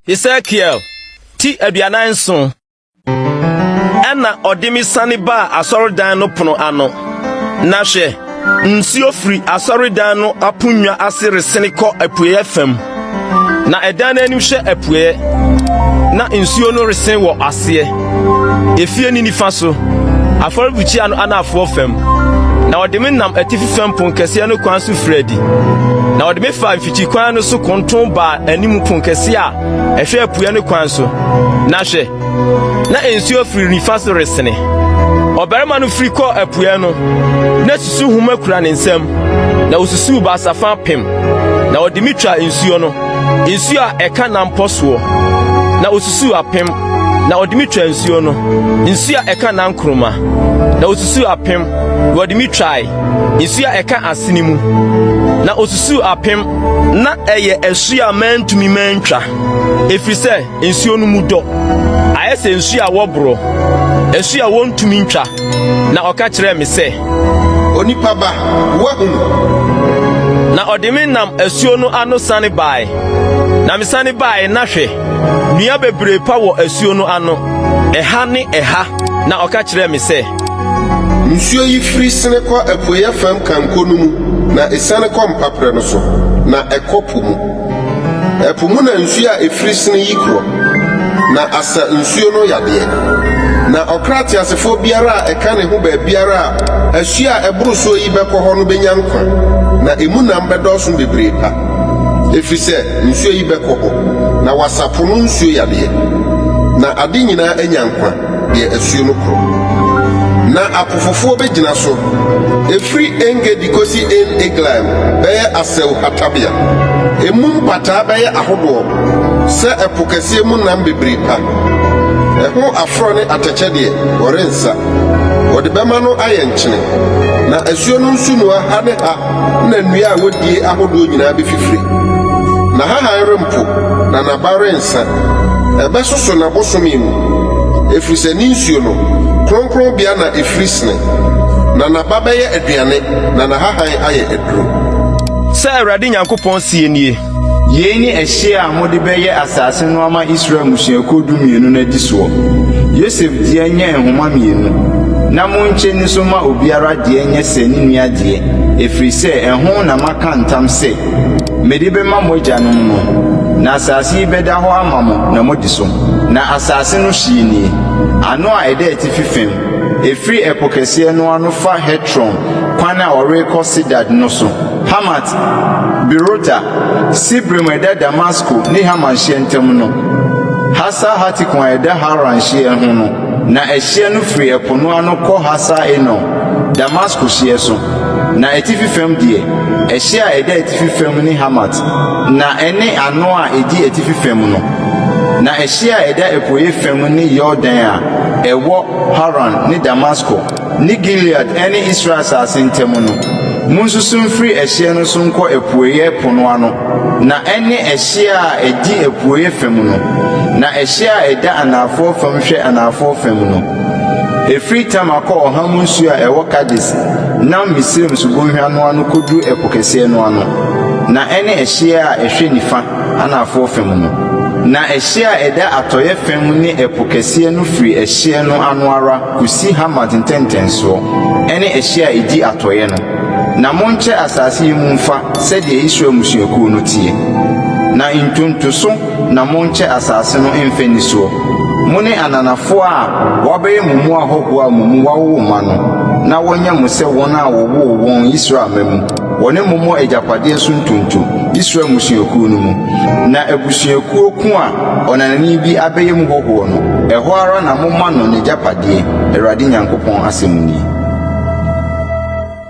Hesekiel ti 47. Ɛnna ɔde me siane baa asɔredan no pono ano, na hwɛ, nsuo firi asɔredan no aponnwa ase resene kɔ apueeɛ fam, na ɛdan no anim hwɛ apueeɛ, na nsuo no resen wɔ aseɛ, efie no nifa so, afɔrebukyia no anafoɔ fam. Na ɔde me nam atifi fam ponkɛseɛ no kwan so firii adi, na ɔde me faa mfikyikwan no so konton baa anim ponkɛseɛ a ɛhwɛ apueɛ no kwan so, na hwɛ, na nsuo firi nifa so resene. Ɔbarima no firi kɔɔ apueɛ no, na susuhoma kura ne nsam, na osusuw basafa apem, na ɔde me twaa nsuo no, nsuo a ɛka nampɔ soɔ. Na osusuw apem, na ɔde me twaa nsuo no, nsuo a ɛka nankoroma. Na osusuw apem, na ɔde me twae, nsuo a ɛka asene mu. Na osusuw apem, na ɛyɛ asuo a mantumi mantwa, ɛfiri sɛ nsuo no mu dɔ, ayɛ sɛ nsuo a wɔborɔ, asuo a wɔntumi ntwa. Na ɔka kyerɛɛ me sɛ, Onipa ba, woahunu? Na ɔde me nam asuo no ano sane bae. Na mesane bae, na hwɛ, nnua bebree pa wɔ asuo no ano, ɛha ne ɛha. Na ɔka kyerɛɛ me sɛ, Nsuo yi firi sene kɔ apueeɛ fam kanko no mu na esiane kɔ mpaperɛ no so, na ɛkɔ po mu. Ɛpo mu na nsuo a ɛfiri sene yi korɔ, na asa nsuo no yadeɛ. Na ɔkra teasefoɔ biara a ɛka ne ho baabiara a asuo a ɛboro soɔ yi bɛkɔ hɔ no bɛnya nkwa, na emu nam bɛdɔɔso bebree pa, ɛfiri sɛ nsuo yi bɛkɔ hɔ, na wɔasa po no nsuo yadeɛ, na ade nyinaa anya nkwa. deɛ asuo no korɔ. Na apofofoɔ bɛgyina so, ɛfiri En-Gedi kɔsi En-Eglaim bɛyɛ asau hatabea. Emu mpataa bɛyɛ ahodoɔ sɛ ɛpo kɛseɛ mu nam bebree pa. Ɛho aforɔ ne atɛkyɛ deɛ, wɔrensa. Wɔde bɛma no ayɛ nkyene. Na asuo no nsunoa ha ne ha na nnua a wɔdie ahodoɔ nyinaa bɛfifire. N'ahahan rempo, na n'aba rensa. Ɛbɛsoso n'abosome mu, ɛfiri sɛ ne nsuo no, kronkronbea na ɛfiri sene. Na n'aba bɛyɛ aduane, na n'ahahan ayɛ aduro. Sɛ Awurade Nyankopɔn seɛ nie. Yei ne ɛhyeɛ a mode bɛyɛ asase no ama Israel mmusuakuo dumienu no adi soɔ. Yosef deɛ nyɛ nhoma mmienu, na monkyɛ nni so mma obiara deɛ nyɛ sɛ ne nua deɛ, ɛfiri sɛ ɛho na maka ntam sɛ mede bɛma mo agyanom no. Na asase yi bɛda hɔ ama mo na moadi so. Na asase no hyeɛ nie, ano a ɛda atifi fam, ɛfiri Ɛpo Kɛseɛ no ano fa Hetlon kwan a wɔrekɔ Sedad no so, Hamat, Berota, Sibraim a ɛda Damasko ne Hamat hyeɛ ntam no, Hasar Hatikon a ɛda Hauran hyeɛ ho no, na ɛhyeɛ no firi ɛpo no ano kɔ Hasar Enon, Damasko hyeɛ so. Na atifi fam deɛ, ɛhyeɛ a ɛda atifi fam ne Hamat, na ɛne ano a ɛdi atifi fam no. Na ɛhyeɛ a ɛda apueeɛ fam ne Yordan a ɛwɔ Hauran ne Damasko, ne Gilead ne Israel asase ntam no, monsusu mfiri ɛhyeɛ no so nkɔ apueeɛ po no ano, na ɛne ɛhyeɛ a ɛdi apueeɛ fam no, na ɛhyeɛ a ɛda anafoɔ fam hwɛ anafoɔ fam no. Ɛfiri Tamar kɔ ɔha mu nsuo a ɛwɔ Kades nam Misraim subonhwa no ano kɔduru ɛpo kɛseɛ no ano, na ɛne ɛhyeɛ a ɛhwɛ nifa anafoɔ fam no. Na ɛhyeɛ a ɛda atɔeɛ fam ne ɛpo kɛseɛ no firi ɛhyeɛ no ano ara kɔsi Hamat ntɛntɛnsoɔ, ɛne ɛhyeɛ a ɛdi atɔeɛ no. Na monkyɛ asase yi mu mfa sɛdeɛ Israel mmusuakuo no teɛ. Na ntonto so na monkyɛ asase no mfa nni soɔ, mo ne ananafoɔ a wɔabɛyɛ mo mu ahɔhoɔ a mo mu wɔawowo mma no, na wɔnyɛ mo sɛ wɔn a wɔwoo wɔn Israel mma mu. Wɔne mo mmɔ agyapadeɛ so ntonto, Israel mmusuakuo no mu. Na abusuakuo ko a ɔnanani bi abɛyɛ mu hɔhoɔ no, ɛhɔ ara na momma no n'agyapadeɛ, Awurade Nyankopɔn asɛm nie.